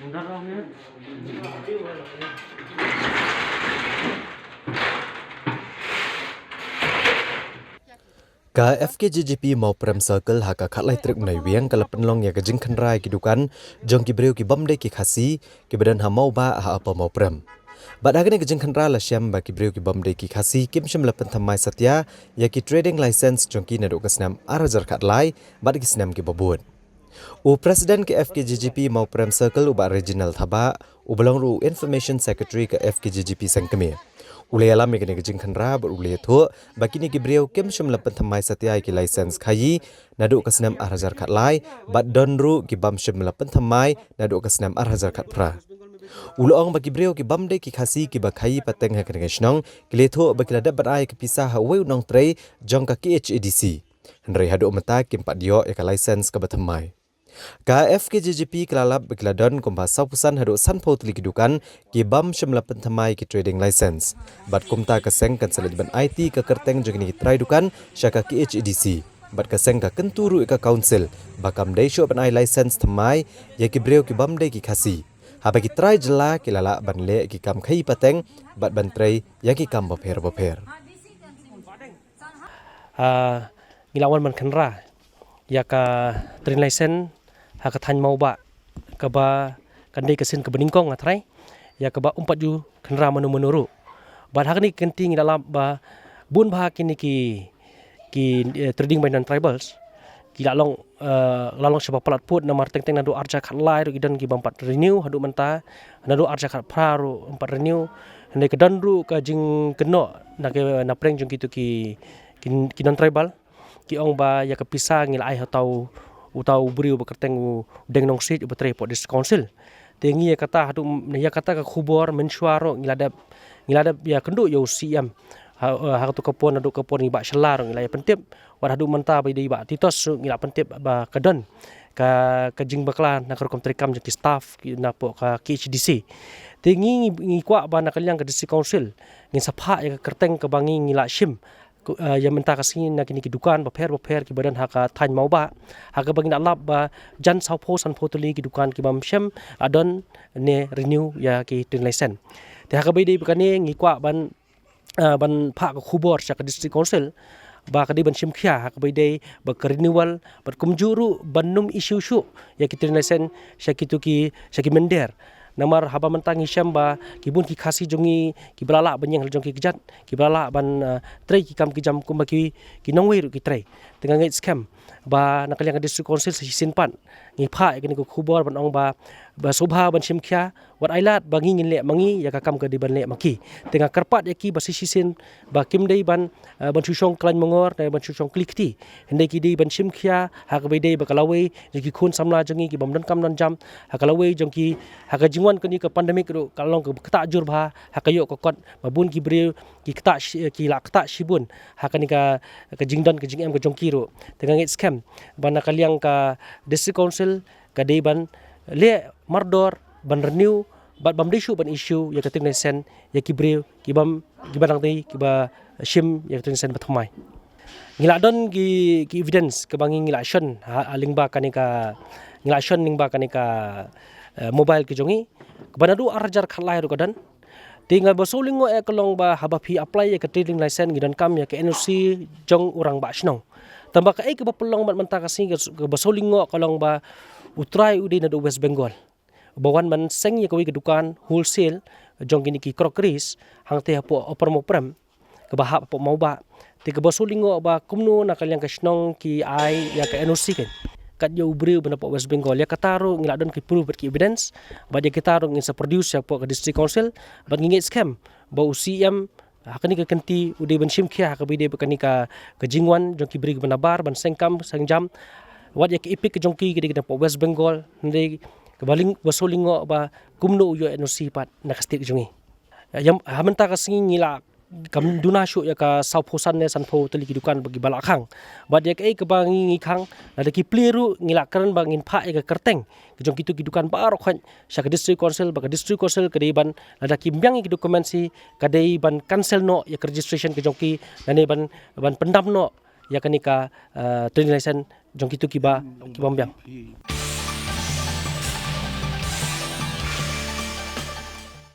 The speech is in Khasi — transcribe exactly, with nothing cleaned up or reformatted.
Ka F K G G P Mawprem Circle ha ka khatlai tarik Naiwieng ka la pynlong ïa ka jingkhynra ïa ki dukan jong ki briew ki bym dei ki Khasi kiba don ha Mawbah ha Upper Mawprem. Bad ha kane ka jingkhynra la shem ba ki briew ki bym dei ki Khasi kim shym la pynthymmai satia ïa ki trading license jong ki naduh ka snem ar hajar khatlai bad ki snem kiba bud. U President ka F K G G P Mawprem Circle u Bah Reginald Thabah, uba long ruh u Information Secretary ka F K G G P seng kmie, u la ïalam ïa kane ka jingkhynra bad u la ïathuh ba kine ki briew kim shym la pynthymmai satia ïa ki license khaïi naduh ka snem ar hajar khatlai bad don ruh ki bym shym la pynthymmai naduh ka snem ar hajar khatphra. U la ong ba ki briew ki bym dei ki Khasi kiba khaïi pateng ha kane ka shnong ki la ïathuh ba ki la dep ban ai ka pisa ha uwei u nongtrei jong ka K H A D C. Hynrei haduh mynta kim pat ïoh ïa ka license kaba thymmai. Ka F K G G P ka la lap ba ki la don kumba sawphew san haduh sanphew tylli ki dukan ki bym shym la pynthymmai ki trading license. Bad kumta ka seng kan sa leit ban aiti ka kyrteng jong kine ki trai dukan sha ka K H A D C. Bad ka seng ka kyntu ruh ïa ka council ba kam dei shuh ban ai license thymmai ïa ki briew ki bym dei ki Khasi, haba ki trai jylla ki la lah ban leh ki kam khaïi pateng bad ban trei ïa ki kam bapher bapher. Ah, ngi la wan ban khynra ïa ka trading license ha ka thaiñ Mawbah, kaba kan dei ka sien kaba nyngkong, nga tharai, ïa kaba ym pat ju khynra mano mano ruh. Bad ha kane ka kynti ngi la lap ba bun bah kine ki, ki, eh, trading by non-tribals ki la long, eh, la long shibun palat pud, namar teng teng naduh ar hajar khatlai ruh ki don ki bym pat renew haduh mynta, naduh ar hajar khatphra ruh ym pat renew. Hynrei ka don ruh ka jingkynnoh na ki, na pdeng jong kito ki, ki, ki non-tribal. Ki ong ba ïa ka pisa ngi la ai ha uta u, uta u briew ba kyrteng u Deng Nongsiej uba trei hapoh District Council. Te ngi ïa kata haduh, ïa kata ka khubor mynshuwa ruh ngi la dep, ngi la dep ïakynduh ïa u C M. Ha, eh, ha kato ka por naduh ka por ngi bah shylla ruh ngi la ïa pyntip. Wat haduh mynta ba dei bah Titos ruh ngi la pyntip ba ka don ka, ka jingbakla na ka rukom treikam jong ki staff ki napoh ka K H A D C. Te ngi, ngi, ngi kwah ba na ka liang ka District Council ngin sa phah ïa ka kyrteng kaba ngi, ngi la shim, ku-, eh, ïa mynta ka sngi na kine ki dukan bapher bapher kiba don ha ka thaiñ Mawbah, ha kaba ngi la lap ba jan sawphew sanphew tylli ki dukan ki bym shym la don ne renew ïa ki trading license. Te ha kaba ïadei bad kane ngi kwah ban, eh, ban phah ka khubor sha ka District Council ba ka dei ban shim khia ha kaba ïadei bad ka renewal bad kumjuh ruh ban ym issue shuh ïa ki trading license sha kito ki, sha ki mynder. Namar haba mynta ngi shem ba ki bun ki Khasi jong ngi kiba la lah ban ïeng ha la jong ki kjat, kiba la lah ban, eh, trei ki kam ki jam kumba ki, ki nongwei ruh ki trei. Te nga ngeit skhem ba na ka liang ka District Council sa shisien pat ngi phah ïa kane ka khubor ban ong ba, ba sngewbha ban shim khia, wat ai lad ba ngi ngin leh ma ngi ïa ka kam ka dei ban leh ma ki. Te nga kyrpad ïa ki ba sa shisien ba kim dei ban, eh, ban shu shong khlaiñ mangor ne ban shu shong kli kti. Hynrei ki dei ban shim khia ha kaba ïadei bad ka lawei jong ki khun samla jong ngi ki bym don kam don jam, ha ka lawei jong ki, ha ka jingwan kane ka pandemic ruh ka long kaba ktah jur bha, ha ka ïoh ka kot ba bun ki briew ki ktah shi-, ki la ktah shibun ha kane ka, ka jingdon ka jingem ka jong ki ruh. Te nga ngeit skhem ba na ka liang ka District Council ka dei ban leh mardor ban renew bad bym dei shuh ban issue ïa ka trading license ïa ki briew ki bym, kiba dang dei kiba shim ïa ka trading license ba thymmai. Ngi la don ki, ki evidence kaba ngi, ngi la shon ha, ha lyngba kane ka, ngi la shon lyngba kane ka, eh, mobile ka jong ngi kaba naduh ar hajar khatlai ruh ka don. Te nga ba shu lyngngoh ïa ka long ba haba phi apply ïa ka trading license ngi donkam ïa ka N O C jong u rangbah shnong. Tangba kaei kaba pynlong bad mynta ka sngi ka ba shu lyngngoh ka long ba u trai u dei naduh West Bengal ba wan ban seng ïa kawei ka dukan wholesale jong kine ki crockeries hangtei hapoh Upper Mawprem kaba hap hapoh Mawbah. Te kaba shu lyngngoh ba kumno na ka liang ka shnong ki ai ïa ka N O C kein kat ïa u briew ba napoh West Bengal. Ïa kata ruh ngi la don ki proof bad ki evidence bad ïa kita ruh ngin sa produce ïa hapoh ka District Council bad ngi ngeit skhem ba u C M ha kane ka kynti u dei ban shim khia ha kaba ïadei bad kane ka, ka jingwan jong ki briew kiba nabar ban seng kam seng jam. Wat ïa ka EPIC ka jong ki, ki dei ki napoh West Bengal, hynrei kaba lyng-, ba shu lyngngoh ba kumno u ïoh N O C pat na ka state ka jong ngi. Ïa, ha mynta ka sngi ngi la kam duna shuh ïa ka sawphew san ne sanphew tylli ki dukan ba kiba la khang. Bad ïa kaei kaba ngi, ngi khang, lada ki plie ruh ngi la kren ba ngin phah ïa ka kyrteng ka jong kito ki dukan baroh khoit sha ka District Council, ba ka District Council ka dei ban, lada kim biang ïa ki documents hi, ka dei ban cancel noh ïa ka registration ka jong ki, lane ban, ban pyndam noh ïa kane ka, eh, trading license jong kito kiba, kiba ym biang.